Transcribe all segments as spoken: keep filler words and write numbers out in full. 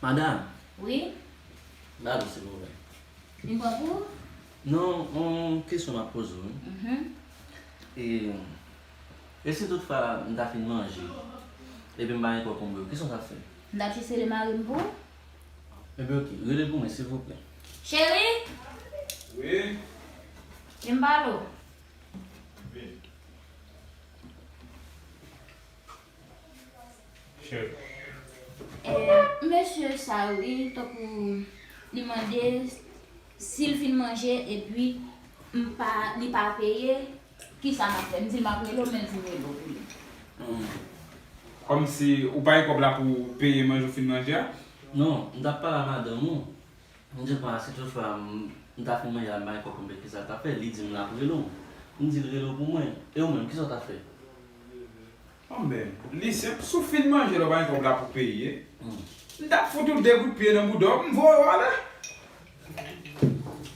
Madanm. Wi. Ba li, silvouplè. Vin pran pou ou? Non, yon kesyon m ap poze w, wi. Mhm. E, e si toutfwa m ta fin manje, epi m pa gen kòb pou m ba w, kisa w t ap fè? M t ap jis rele mari m pou ou. Ebyen, oke, rele l pou mwen, silvouplè. Cheri! Wi. Vin m pale w. Vin. Cheri. Eh, mesye sa yo, wi, tankou li mande si l fin manje epi m pa, li pa peye, kisa m ap fè? M di l m ap rele w, men l di m rele w pou li. Hmm. Kòmsi ou pa gen kòb la pou w peye manje ou fin manje a? Non, m t ap pale a madanm ou. M di l, bon, si toutfwa m, m ta fin manje la, m pa gen kòb pou m peye, kisa l t ap fè? Li di m l ap rele w. M di l rele w pou mwen. E ou menm, kisa w t ap fè? Bon, men, li senp, si w fin manje la, w pa gen kòb la pou peye. Hmm. M t ap fout ou de kout pye nan bouda w, m voye w ale.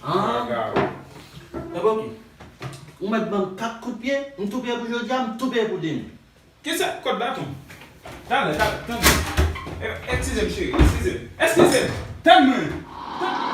Ah. Vagabon. Ebyen, oke. Ou mèt ban m kat kout pye, m tou peye pou jodi a, m tou peye pou demen. Kisa kòd baton? Talè, talè, tann mwen. E, eskize m, cheri, eskize m. Eskize m! Tann mwen! Tann mwen!